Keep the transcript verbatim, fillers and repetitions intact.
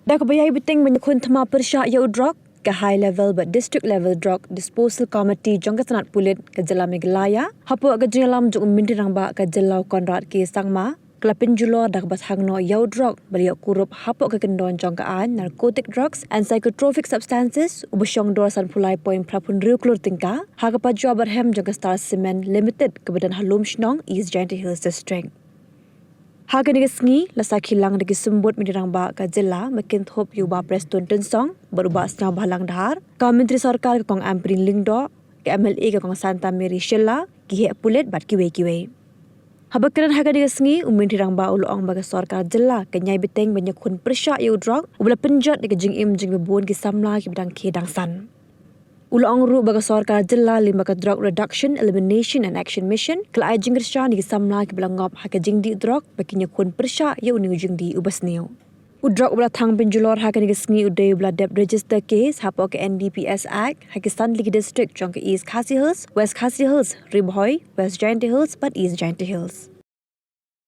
Da kaba ïai bteng ban ïakhun thma pyrshah ïa u drok, ka High Level bad District Level Drug Disposal Committee jong ka Tnad Pulit ka jylla Meghalaya, hapoh ka jingïalam jong u Myntri Rangbah ka jylla u Conrad K Sangma, ka la pynjulor da kaba thang noh ïa u drok ba la ïoh kurup hapoh ka kyndon jong ka aiñ Narcotic Drugs and Psychotropic Substances, uba shong dor sanphew lai point phra phew hynriew klur tyngka, ha ka pajua barhem jong ka Star Cement Limited kaba don ha Lumshnong, East Jaintia Hills District. Ha kane ka sngi, la sakhi lang da ki symbud Myntri Rangbah ka jylla, ba kynthup ïa u Bah Prestone Tynsong bad u Bah Sniawbhalang Dhar, ka Myntri Sorkar ka Kong Ampareen Lyngdoh, ka M L A ka Kong Santa Mary Shylla, ki heh pulit bad kiwei kiwei. Haba kren ha kane ka sngi, u Myntri Rangbah u la ong ba ka sorkar jylla kan ïai bteng ban ïakhun pyrshah ïa u drok, uba la pynjot da ka jingim jong kiba bun ki samla kiba dang khie dang san. U la ong ruh ba ka sorkar jylla lyngba ka Drug Reduction, Elimination and Action Mission ka la ai jingkyrshan ïa ki samla kiba la ngop ha ka jingdih drok ba kin ïakhun pyrshah ïa une u jingdih uba sniew. U drok uba la thang pynjulor ha kane ka sngi u dei uba la dep register case hapoh ka N D P S Act ha ki san tylli ki district jong ka East Khasi Hills, West Khasi Hills, Ri Bhoi, West Jaintia Hills bad East Jaintia Hills.